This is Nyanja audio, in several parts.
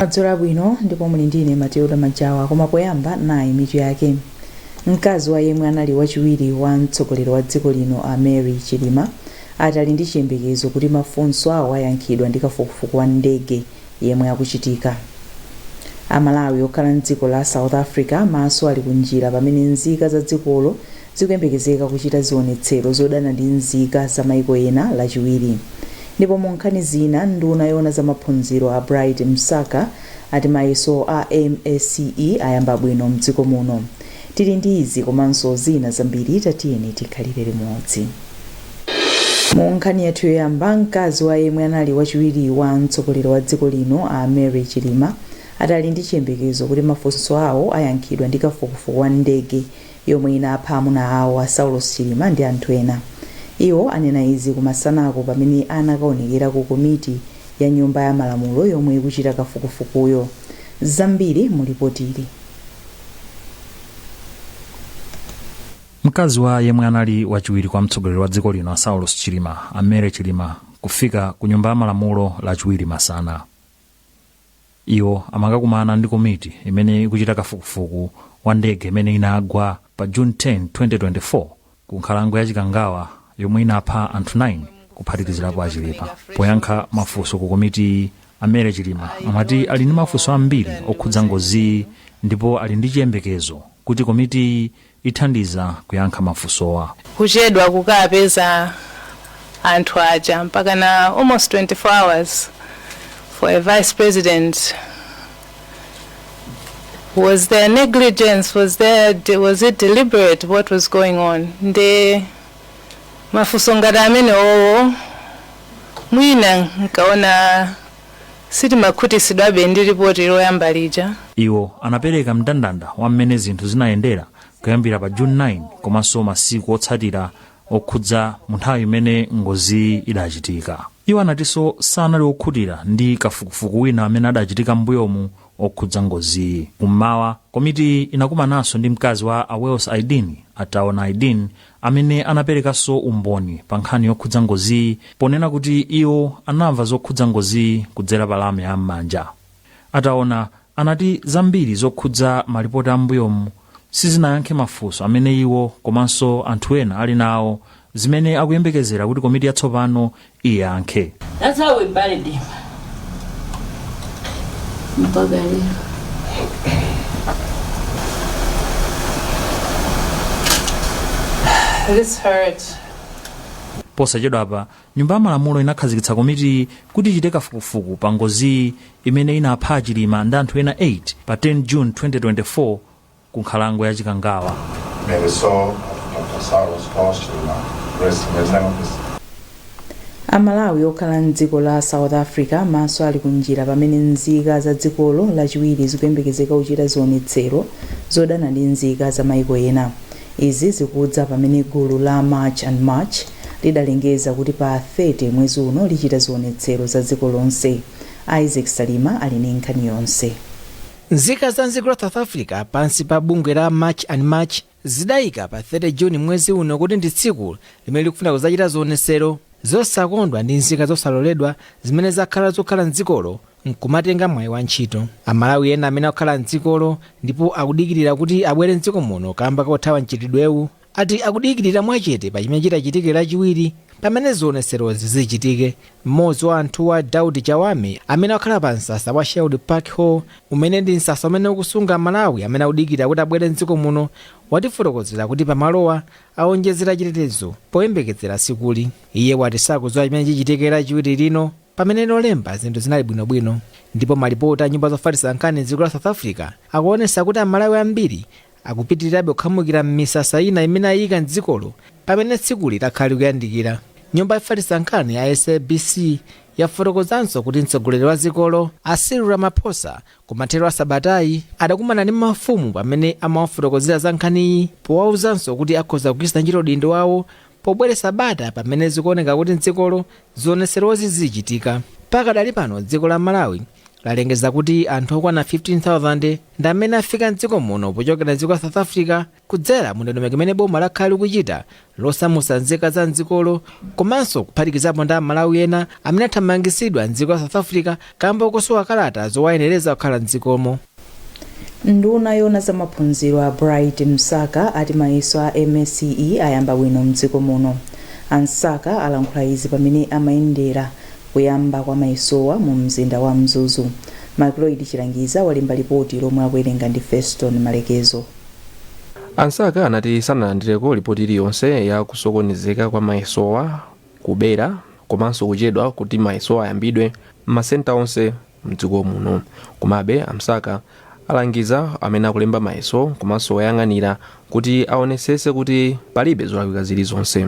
Madzulo abwino, ndipo muli ndine Matilda Majawa. Koma poyamba, nayi mitu yake. Mkazi wa yemwe anali wachiwiri wa mtsogoleri wa dziko lino, a Mary Chilima, ati ali ndi chiyembekezo kuti mafunso awo ayankhidwa ndi kafukufuku wa ndege yemwe akuchitika. Amalawi okhala mdziko la South Africa maso ali kunjira pamene nzika za dzikolo zikuyembekezeka kuchita zionetsero zodana ndi nzika za maiko ena Lachiwiri. Ndipo mu nkhani zina, nduna yoona za maphunziro a Bright Msaka ati mayeso a MSCE ayamba bwino mdziko muno. Tili ndi izi komanso zina zambiri, tatiyeni tikhalire limodzi. Mu nkhani yathu yoyamba, mkazi wa yemwe anali wachiwiri wa mtsogoleri wa dziko lino, a Mary Chilima, ati ali ndi chiyembekezo kuti mafunso awo ayankhidwa ndi kafukufuku wa ndege yomwe inapha amuna awo a Saulos Chilima ndi anthu ena. Iwo anena izi kumasanaku pamene anakaonekera ku komiti ya nyumba ya malamulo yomwe ikuchita kafukufukuyo. Zambiri mu lipotili. Mkazi wa yemwe anali wachiwiri kwa mtsogoleri wa dziko lino a Saulos Chilima, a Mary Chilima, kufika ku nyumba ya malamulo Lachiwiri masana. Iwo amakakumana ndi komiti imene ikuchita kafukufuku wa ndege imene inagwa pa June 10, 2024 ku nkhalango ya Chikangawa yomwe inapha anthu 9 kuphatikizirapo a Chilima. Poyankha mafunso ku komitiyi, a Mary Chilima amati ali ndi mafunso ambiri okhudza ngoziyi ndipo ali ndi chiyembekezo kuti komitiyi ithandiza kuyankha mafunsowa. Kuchedwa kukapeza anthu aja mpaka na almost 24 hours for a vice president. Was there negligence? Was it deliberate? What was going on? Nde mafunso ngati amenewowo mwina nkaona sitimakhutitsidwabe ndi ripoti loyamba lija. Iwo anapereka mndandanda wa mmene zinthu zinayendera kuyambira pa June 9 komanso masiku otsatira okhudza mu nthawi imene ngoziyi idachitika. Iwo anatinso sanali okhutira ndi kafukufuku wina amene adachitika m'mbuyomu okhudza ngoziyi. Kummawa, komitiyi inakumananso ndi mkazi wa a Wales Aidin, a Taona Aidin, amene anaperekanso umboni pa nkhani yokhudza ngoziyi ponena kuti iwo anamva zokhudza ngoziyi kudzera pa lamya ya m'manja. A Taona anati zambiri zokhudza malipoti a m'mbuyomu sizinayankhe mafunso amene iwo komanso anthu ena ali nawo, zimene akuyembekezera kuti komiti yatsopano iyankhe. That's how we buried him. Mpaka lero. This hurt. Posachedwapa, nyumba ya malamulo inakhazikitsa komiti kuti ichite kafukufuku pa ngoziyi imene inapha Chilima ndi anthu ena 8 pa 10 June 2024 ku nkhalango ya Chikangawa. May the soul of Dr. Saulos Klaus Chilima rest in eternal peace. Amalawi okhala mdziko la South Africa maso ali kunjira pamene nzika za dzikolo Lachiwiri zikuyembekezeka kuchita zionetsero zodana ndi nzika za maiko ena. Izi zikudza pamene gulu la March and March lidalengeza kuti pa 30 mwezi uno lichita zionetsero za dziko lonse. Isaac Salima ali ndi nkhani yonse. Nzika za mdziko la South Africa pansi pa bungwe la March and March zidayika pa 30 Juni mwezi uno kuti ndi tsiku limene likufuna kudzachita zionetsero zosakondwa ndi nzika zosaloledwa zimene zakhala zokhala mdzikolo nkumatenga mwayi wa ntchito. Amalawi ena amene akukhala mdzikolo ndipo akudikirira kuti abwere mdziko muno kamba kothawa mchitidwewu ati akudikirira mwachete pa chimene chitachitike Lachiwiri pamene zionetserozi zichitike. Mmodzi wa anthuwa, Daudi Chawami, amene akukhala pa msasa wa Sherwood Park Hall, umene ndi msasa umene ukusunga Amalawi amene akudikirira kuti abwere mdziko muno, watifotokozera kuti pamalowa awonjezera chitetezo poyembekezera tsikuli. Iye wati sakudziwa chimene chichitike Lachiwiri lino pamene Lolemba zinthu zinali bwinobwino. Ndipo malipoti a nyumba zofalitsa nkhani mdziko la South Africa akuonetsa kuti Amalawi ambiri akupitirirabe kukhamukira m'misasa ina imene ayika mdzikolo pamene tsikuli lakhala likuyandikira. Nyumba yofalitsa nkhani ya SABC yafotokozanso kuti mtsogoleri wa dzikolo, a Cyril Ramaphosa, kumathero a sabatayi adakumana ndi mafumu pamene amawafotokozera za nkhaniyi, powauzanso kuti akhoza kugwiritsa ntchito udindo wawo pobweretsa bata pamene zikuoneka kuti mdzikolo zionetserozi zichitika. Pakadali pano, dziko la Malawi Lalengeza kuti anthu okwana 15,000 ndi amene afika mdziko muno pochokera mdziko la South Africa kudzera mu ndondomeko imene boma lakhala likuchita losamutsa nzika za mdzikolo, komanso kuphatikizapo ndi Amalawi ena amene athamangisidwa mdziko la South Africa kamba kosowa kalata zowayenereza kukhala mdzikomo. Nduna yona zamaphunziro a Bright Msaka ati mayeso a MSCE ayamba bwino mdziko muno. A Msaka alankhula izi pamene amayendera kuyamba kwa mayesowa mu mzinda wa Mzuzu. Macloid Chilangiza walemba lipoti lomwe akuwerenga ndi Feston Malekezo. A Msaka anati sanalandireko ripoti iliyonse ya kusokonezeka kwa mayesowa, kubera komanso kuchedwa kuti mayesowa ayambidwe m'masenta onse mdziko muno. Komabe a Msaka alangiza amene akulemba mayeso komanso oyang'anira kuti aonesese kuti palibe zolakwika zilizonse.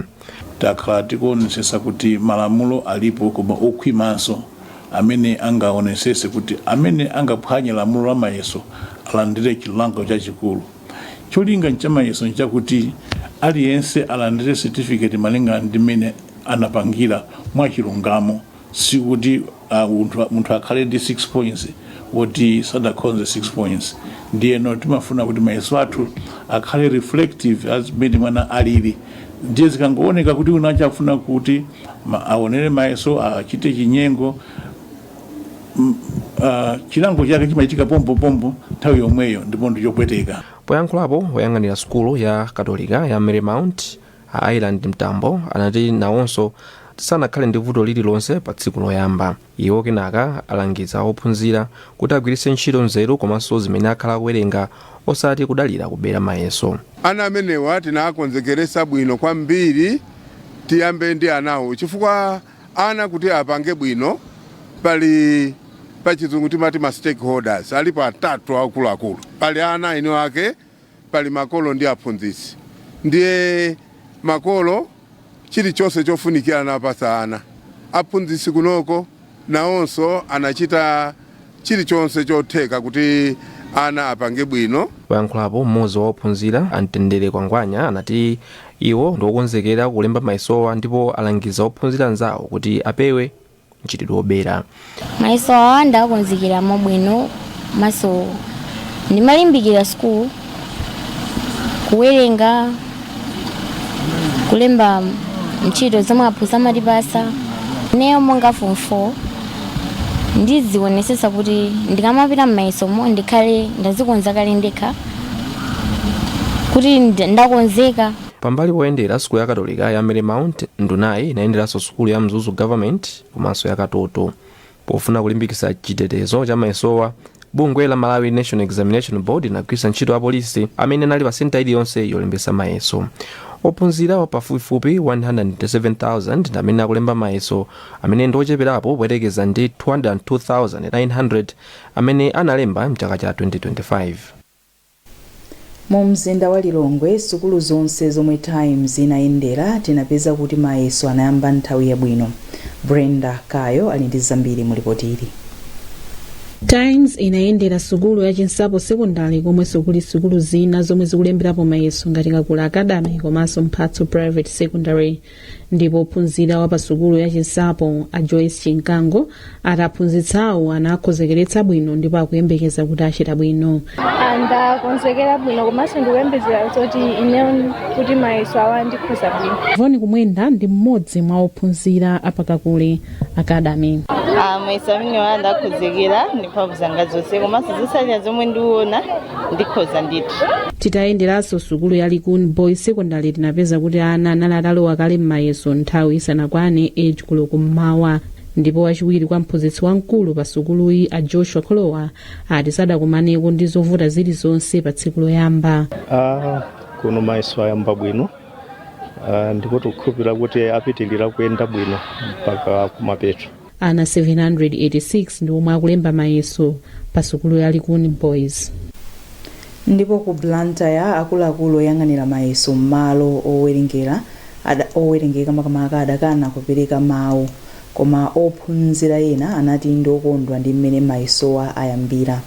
Takhala tikuonesesa kuti malamulo alipo, koma okhwimanso amene angaonesese kuti amene angaphwanye lamulo la mayeso alandire chilango chachikulu. Cholinga cha mayeso nchakuti aliyense alandire certificate malingana ndi mmene anapangira mwachilungamo, sikuti munthu akhale ndi 6 points woti sadakhonze 6 points. Ndiyeno timafuna kuti mayeso athu akhale reflective as mmene mwana alili. Ndiye zikangooneka kuti wina achafuna kuti aonere mayeso, achite chinyengo, chilango chake chimachitika pompopompo nthawi yomweyo, ndipo ndichopweteka. Poyankhulapo, woyang'anira sukulu ya Katolika ya Marymount a Island Mtambo anati nawonso sanakhale ndi vuto lililonse pa tsiku loyamba. Iwo kenaka alangiza ophunzira kuti agwiritse ntchito nzeru komanso zimene akhala akuwerenga, osati kudalira kubera mayeso. Ana amenewa tinakonzekeresa bwino kwambiri. Tiyambe ndi anawo, chifukwa ana kuti apange bwino, pali pachizungu timati ma stakeholders alipo atatu akuluakulu: pali ana eni ake, pali makolo ndi aphunzitsi. Ndiye makolo chilichonse chofunikira anapasa ana, aphunzitsi kunoko nawonso anachita chilichonse chotheka kuti ana apange bwino. Poyankhulapo, mmodzi wa ophunzira Amtendere Kwangwanya anati iwo ndiokonzekera kulemba mayesowa ndipo alangiza ophunzira anzawo kuti apewe mchitidwe wobera. Mayeso awa ndakonzekera mobwino, maso ndimalimbikira school, kuwerenga, kulemba ntchito zomwe aphunzitsi amatipasa. Ineyo monga Form 4 ndizionesesa kuti ndikamapita m'mayesomo ndikhale ndazikonza kale ndekha kuti ndakonzeka. Pambali poyendera sukulu ya Katolika ya Marymount, ndunayi inayenderanso sukulu ya Mzuzu Government komanso ya Katoto. Pofuna kulimbikitsa chitetezo cha mayesowa, bungwe la Malawi National Examination Board linagwiritsa ntchito apolisi amene anali pa senta iliyonse yolembesa mayeso. Ophunzira pafupifupi 107,000 ndi amene akulemba mayeso, amene ndi ocheperapo poyerekeza ndi 202,900 amene analemba mchaka cha 2025. Mu mzinda wa Lilongwe, sukulu zonse zomwe Times inayendera tinapeza kuti mayeso anayamba nthawi yabwino. Brenda Kayo ali ndi zambiri mu ripoti ili. Times inayendera sukulu ya Chinsapo Secondary komwenso kuli sukulu zina zomwe zikulemberapo mayeso ngati Kakula Academy komanso Mphatso Private Secondary. Ndipo ophunzira wa pa sukulu ya Chinsapo a Joyce Chinkango ati aphunzitsawo anakonzekeretsa bwino ndipo akuyembekeza kuti achita bwino. Ndakonzekera bwino komanso ndikuyembekeza zoti ineyo kuti mayeso awa ndikhoza bwino. Voni Kumwenda ndi mmodzi mwa ophunzira apakakule Academy. Mayeso amenewa ndakonzekera ndi mphamvu zanga zonse, komanso zotsatira zomwe ndiona ndikhoza ndithu. Titayenderanso sukulu ya Likuni Boys Secondary, tinapeza kuti ana anali atalowa kale m'mayeso nthawi isanakwane 8 koloko kummawa. Ndipo wachiwiri kwa mphunzitsi wamkulu pa sukuluyi a Joshua Kholowa ati sadakumaneko ndi zovuta zilizonse pa tsiku loyamba. Kuno mayeso ayamba bwino, ndipo tikukhulupirira kuti apitilira kuyenda bwino mpaka kumapeto. Ana 786 ndi omwe akulemba mayeso pa sukulu ya Likuni Boys. Ndipo ku Blantyre, akuluakulu oyang'anira mayeso m'malo owerengera owerengeka makamaka adakana kupereka mawu, koma ophunzira ena anati ndi okondwa ndi mmene mayesowa ayambira.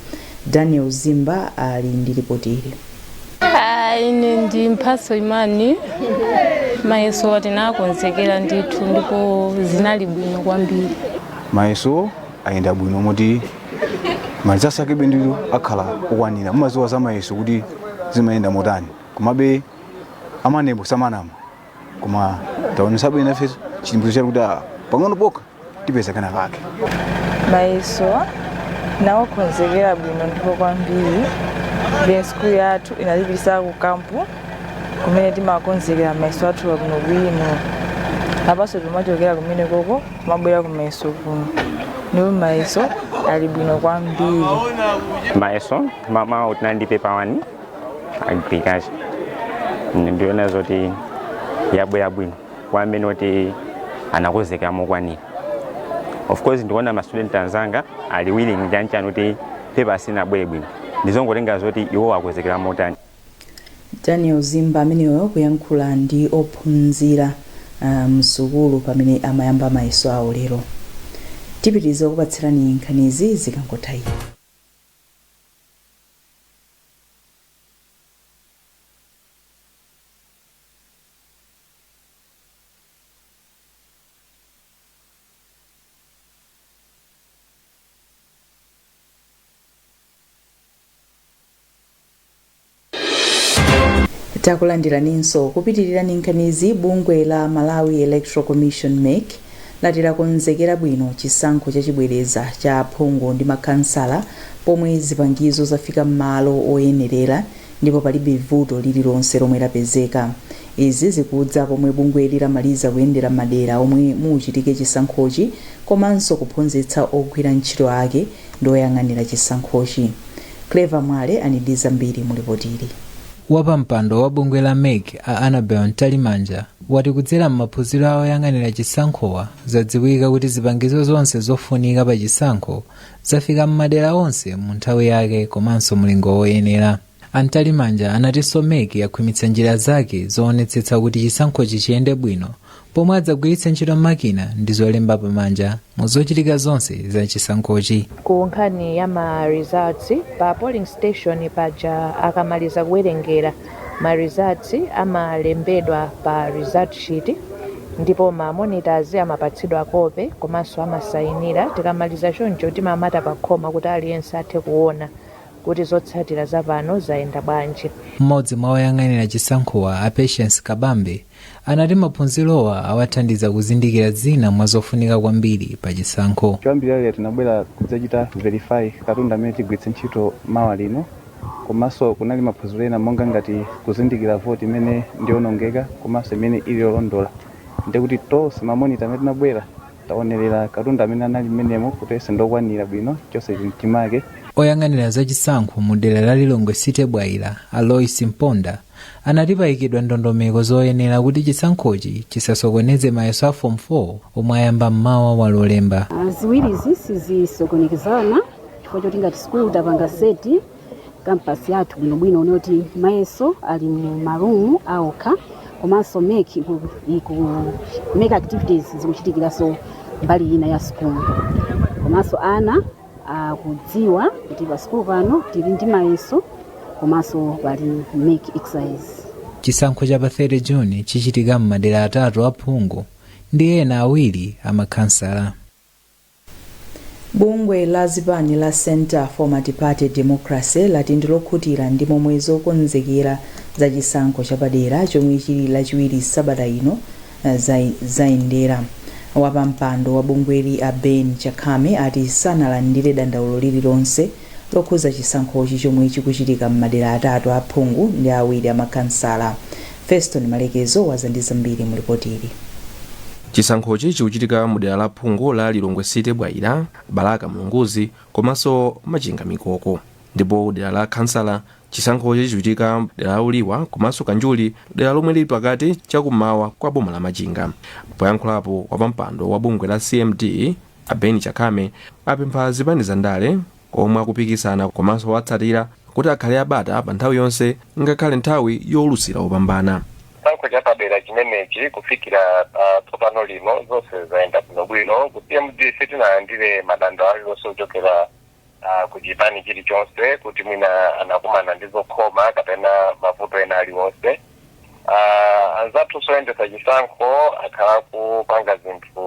Daniel Zimba ali ndi ripoti ili. Ine ndi Mphatso Imani. Mayeso tinakonzekera ndithu ndipo zinali bwino kwambiri. Mayeso ayenda bwino moti Ma results akebe ndilo akhala okwanira. Mumaziwa za mayeso kuti zimayenda motani, komabe a MANEB samanama, koma taonesabe inafe chilimbikitso chathu kuti pang'ono pokha tipeza kena kake. Mayeso nawakonzekera bwino ndipo kwambiri. Then skulu yathu inalipisa ku camp kumene timakonzekera mayeso athu bwinobwino. Apanso timachokera kumene koko kumabwera ku mayeso kuno, ndipo mayeso ali bwino kwambiri. Mayeso mama tinali ndi paper 1 agriculture, ndiona zoti yabwera bwino kwa amene oti anakonzekera mokwanira. Of course, ndikuona ma student anzanga ali willing chanchani kuti paper sinabwere bwino, ndizongotenga zoti iwo akonzekera motani. Daniel Zimba ameneyo kuyankhula ndi ophunzira msukulu pamene amayamba mayeso awo lero. Tipitiriza kupatsirani nkhanizi zikangotha. Takulandiraninso. Kupitirirani nkhanizi, bungwe la Malawi Electoral Commission, MEC, lati lakonzekera bwino chisankho chachibwereza cha aphungu ndi makhansala, pomwe zipangizo zafika m'malo oyenerera ndipo palibe vuto lililonse lomwe lapezeka. Izi zikudza pomwe bungweli lamaliza kuyendera madera omwe muchitike chisankhochi komanso kuphunzitsa ogwira ntchito ake ndi oyang'anira chisankhochi. Clever Mwale ali ndi zambiri mu lipotili. Wapampando wa bungwe la MEC a Annabel Mtalimanja wati kudzera m'maphunziro awo oyang'anira chisankhowa zadziwika kuti zipangizo zonse zofunika pa chisankho zafika m'madera onse mu nthawi yake komanso mlingo woyenera. A Mtalimanja anatinso MEC yakhwimitsa njira zake zoonetsetsa kuti chisankhochi chiyende bwino, pomwe adzagwiritse ntchito makina ndi zolemba pamanja mu zochitika zonse za chisankhochi. Ku nkhani ya ma results, pa polling station paja akamaliza kuwerengera ma results amalembedwa pa result sheet, ndipo ma monitors amapatsidwa kope komanso amasayinira. Tikamaliza choncho timamata pa khoma kuti aliyense athe kuona kuti zotsatira zapano zayenda bwanji. Mmodzi mwa oyang'anira chisankhowa a Patience Kabambe anati maphunzirowa awathandiza kuzindikira zina mwa zofunika kwambiri pa chisankho. Choyambirira tinabwera kudzachita verify katundu amene tigwiritse ntchito mawa lino, komanso kunali maphunziro ena monga ngati kuzindikira voti imene ndiyonongeka komanso imene ili yolondola. Ndikuti tonse ma monitor amene tinabwera taonerera katundu amene anali mmenemo kuti ese ndokwanira bwino, chonse chimake. Oyang'anira zachisankho mu dera la Lilongwe City Bwaila Alois Mponda anati payikidwa ndondomeko zoyenera kuti chisankhochi chisasokoneze mayeso a Form 4 omwe ayamba mmawa wa Lolemba. Ziwirizi sizisokonezana chifukwa choti ngati sukulu tapanga set campus yathu bwinobwino unoti mayeso ali mu ma room aokha, komanso MEC iku MEC activities zikuchitikiranso mbali ina ya sukulu, komanso ana akudziwa kuti pa sukulu pano tili ndi mayeso komanso pali MEC exercise. Chisankho cha pa 30 Juni chichitika m'madera atatu aphungu ndi ena awiri amakhansala. Bungwe la zipani la Center for Multiparty Democracy lati ndilokhutira ndi momwe zokonzekera za chisankho chapadera chomwe chili Lachiwiri sabata ino zayendera. Wapampando wa bungweli a Ben Chakhame ati sanalandire dandaulo lililonse lokhuza chisankhochi chomwe chikuchitika m'madera atatu aphungu ndi awiri amakhansala. Feston Malekezo waza ndi zambiri mu lipotili. Chisankhochi chikuchitika mu dera la phungu la Lilongwe City Bwaila, Balaka Mulunguzi komanso Machinga Mikoko, ndipo dera la khansala chisankhochi chikuchitika dera la Uliwa komanso Kanjuli, dera lomwe lili pakati chakummawa kwa boma la Machinga. Poyankhulapo wapampando wa bungwe la CMD a Ben Chakhame apempha zipani za ndale omwe akupikisana komanso watsatira kuti akhale abata pa nthawi yonse, ngakhale nthawi youlutsira opambana. Chisankho chapadera chimenechi kufikira tsopano lino zonse zayenda bwinobwino. Ku CMD sitinalandire madandaulo aliwonse kuchokera ku chipani chilichonse kuti mwina anakumana ndi zokhoma kapena mavuto ena aliwonse. Anzathu oyendetsa chisankho akhala kupanga zinthu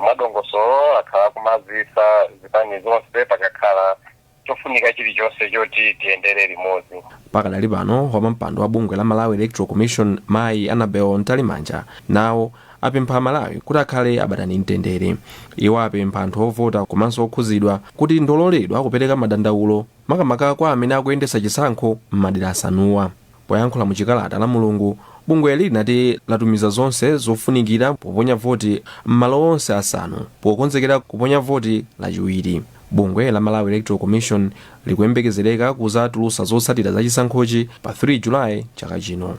mwadongosolo, akhala kumazisa zipani zonse pakakhala Chofunika chilichonse choti tiyendere limodzi. Pakadali pano, wapampando wa bungwe la Malawi Electoral Commission, Mayi Annabel Mtalimanja, nawo apempha Amalawi kuti akhale abata ndi mtendere. Iwo apempha anthu ovota komanso okhuzidwa kuti ndololedwa kupereka madandaulo, makamaka kwa amene akuyendetsa chisankho m'madera asanuwa. Poyankhula mu chikalata la Mulungu, bungweli linati latumiza zonse zofunikira poponya voti m'malo onse asanu pokonzekera kuponya voti lachiwiri. Bungwe la Malawi Electoral Commission likuyembekezereka kuzatulutsa zotsatira za chisankhochi pa 3 Julayi chaka chino.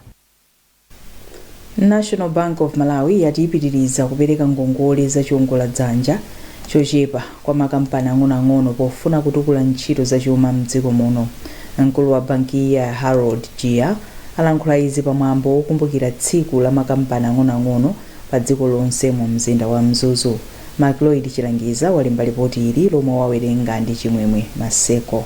National Bank of Malawi yati ipitiriza kupereka ngongole za chiwongoladzanja chochepa kwa makampani ang'onoang'ono pofuna kutukula ntchito zachuma mdziko muno. Mkulu wa bankiyi, a Harold Jiya, alankhula izi pamwambo wokumbukira tsiku la makampani ang'onoang'ono pa dziko lonse mu mzinda wa Mzuzu. Macloyd Chilangiza walemba lipoti ili lomwe wawerenga ndi Chimwemwe Maseko.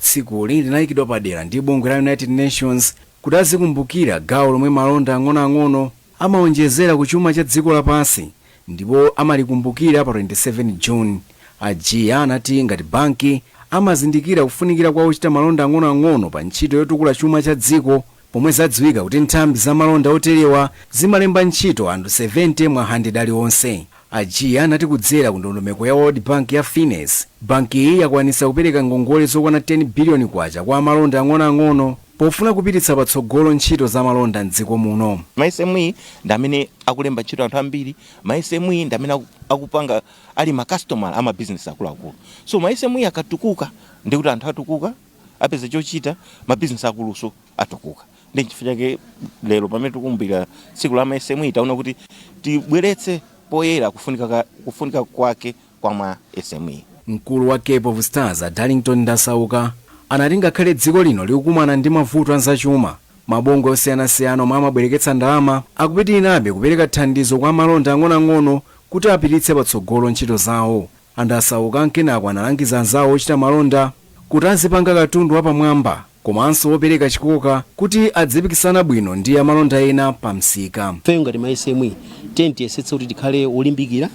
Tsikuli linayikidwa padera ndi bungwe la United Nations kuti azikumbukira gawo lomwe malonda ang'onoang'ono amawonjezera ku chuma cha dziko lapansi, ndipo amalikumbukira pa 27 June. A Jiya anati ngati banki amazindikira kufunikira kwa ochita malonda ang'onoang'ono pa ntchito yotukula chuma cha dziko, pomwe zadziwika kuti nthambi za malonda oterewa zimalemba ntchito anthu 70 mwa 100 aliwonse. A Jiya anati kudzera ku ndondomeko ya World Bank ya Finess, bankiyi yakwanitsa kupereka ngongole zokwana 10 biliyoni kwacha kwa amalonda ang'onoang'ono pofuna kupititsa patsogolo ntchito za malonda mdziko muno. Ma SME ndi amene akulemba ntchito anthu ambiri. Ma SME ndi amene akupanga ali ma customer ama business akuluakulu. So ma SME akatukuka, ndikuti anthu atukuka, apeza chochita, ma business akuluso atukuka. Ndi chifukwa chake lero pamene tikukumbukira tsiku la ma SME, taona kuti tibweretse poyera kufunika kwake kwa ma SME. Mkulu wa Cape of Stars, a Darlington Ndasauka, anati ngakhale dziko lino likukumana ndi mavuto anzachuma, mabungwe osiyanasiyana omwe amabwereketsa ndalama akupitirirabe kupereka thandizo kwa malonda ang'onoang'ono kuti apititse patsogolo ntchito zawo. A Ndasauka kenako analangiza anzawo ochita malonda kuti azipanga katundu wapamwamba komanso wopereka chikoka kuti adzipikisana bwino ndi amalonda ena pa msika. Ifeyo ngati ma SME, tiye tiyesetse kuti tikhale olimbikira,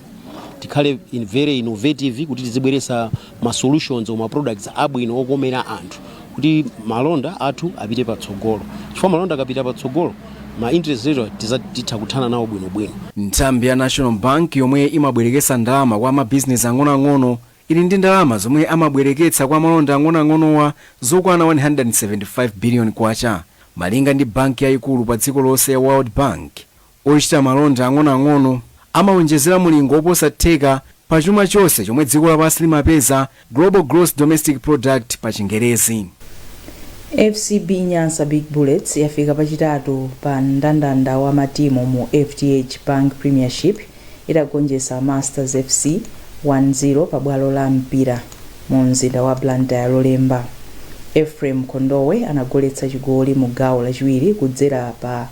tikhale very innovative kuti tizibweretsa ma solutions o ma products abwino okomera anthu kuti malonda athu apite patsogolo, chifukwa malonda akapita patsogolo, ma interest rate titha kuthana nawo bwinobwino. Nthambi ya National Bank yomwe imabwereketsa ndalama kwa mabizinesi ang'onoang'ono ili ndi ndalama zomwe amabwereketsa kwa malonda ang'onoang'onowa zokwana 175 billion kwacha. Malinga ndi banki yayikulu pa dziko lonse ya World Bank, ochita malonda ang'onoang'ono amawonjezera mulingo woposa theka pa chuma chonse chomwe dziko lapansi limapeza, global gross domestic product pa Chingerezi. FCB Nyasa Big Bullets yafika pachitatu pa mndandanda wa matimu mu FDH Bank Premiership itagonjetsa Masters FC 1-0 pa bwalo la Mpira mu mzinda wa Blantyre Lolemba. Ephraim Kondowe anagoletsa chigoli mu gawo lachiwiri kudzera pa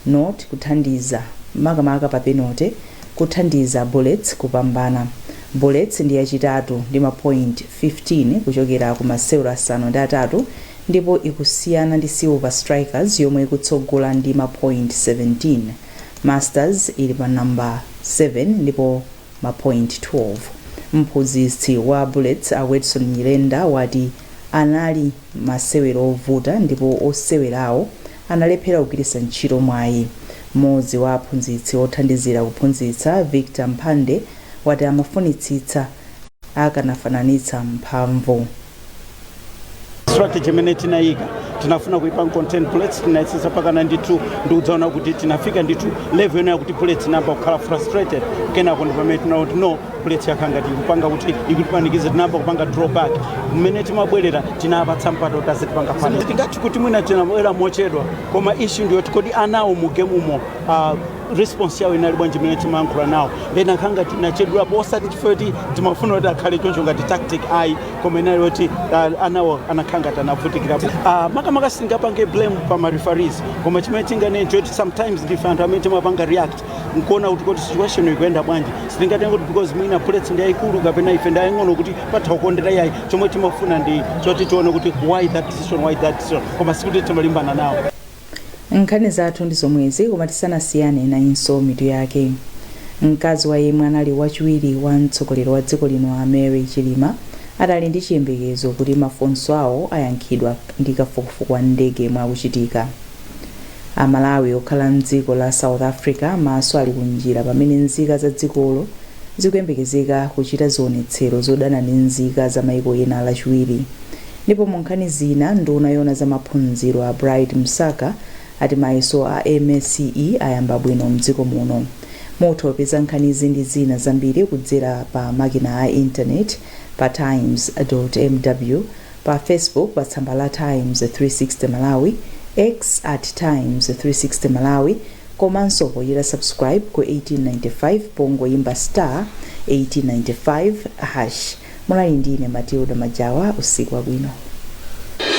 not kuthandiza makamaka pa penalty kuthandiza Bullets kupambana. Bullets ndi yachitatu ndi ma point 15 kuchokera ku masewero 8 ndipo ikusiyana ndi Silver Strikers yomwe ikutsogola ndi ma point 17. Masters ili pa namba 7 ndipo ma point 12. Mphunzitsi wa Bullets, a Wedson Nyirenda, wati anali masewero ovuta ndipo osewerawo analephera kugwiritsa ntchito mwayi. Mmodzi wa aphunzitsi othandizira kuphunzitsa, Victor Mphande, wati amafunitsitsa akanafananitsa mphamvu. Strategy imene tinayika, tinafuna kuipanga contain Bullets. Tinayesesa pakana ndithu, ndikudzaona kuti tinafika ndithu level ino yakuti Bullets inayamba kukhala frustrated. Kenako ndi pamene tinaona kuti no, Bullets yakhala ngati ikupanga kuti ikutipanikiza. Tinayamba kupanga draw back. Mmene timabwerera, tinapatsa mpata kuti azitipanga panic. Tingathe kuti mwina tinabwera mochedwa, koma issue ndiyoti kodi anawo mu game umo response yawo inali bwanji imene timayankhula nawo? Then akhanga tinachedwapo, osati chifukwa kuti timafuna kuti akhale choncho ngati tactic, ayi, koma inali kuti anawo anakhala ngati anavutikirapo. Makamaka singapange blame pa ma referees, koma chimene tinganene choti sometimes ndife anthu amene timapanga react nkuona kuti kodi situation ikuyenda bwanji. Sitingatenga kuti because mwina Bullets ndi yayikulu kapena ife ndi aying'ono kuti patha kukondera, yayi. Chomwe timafuna ndi choti tione kuti why that decision, why that decision, koma sikuti timalimbana nawo. Nkhani zathu ndi zomwezi, koma tisanasiyane, nayinso mitu yake. Mkazi wa yemwe anali wachiwiri wa mtsogoleri wa dziko lino, a Mary Chilima, Adali ndi chiyembekezo kuti mafunso awo ayankhidwa ndi kafukufuku wa ndege yemwe akuchitika. Amalawi okhala mdziko la South Africa maso ali kunjira pamene nzika za dzikolo zikuyembekezeka kuchita zionetsero zodana ndi nzika za maiko ena Lachiwiri. Ndipo mu nkhani zina, nduna yoona za maphunziro a Bright Msaka ati mayeso a MSCE ayamba bwino mdziko muno. Mutha kupeza nkhanizi ndi zina zambiri kudzera pa makina a intaneti pa times.mw, pa Facebook pa tsamba la Times 360 Malawi, X @Times360Malawi, komanso pochita subscribe ku 1895 pongoyimba *1895#. Munali ndine Matilda Majawa. Usiku wabwino.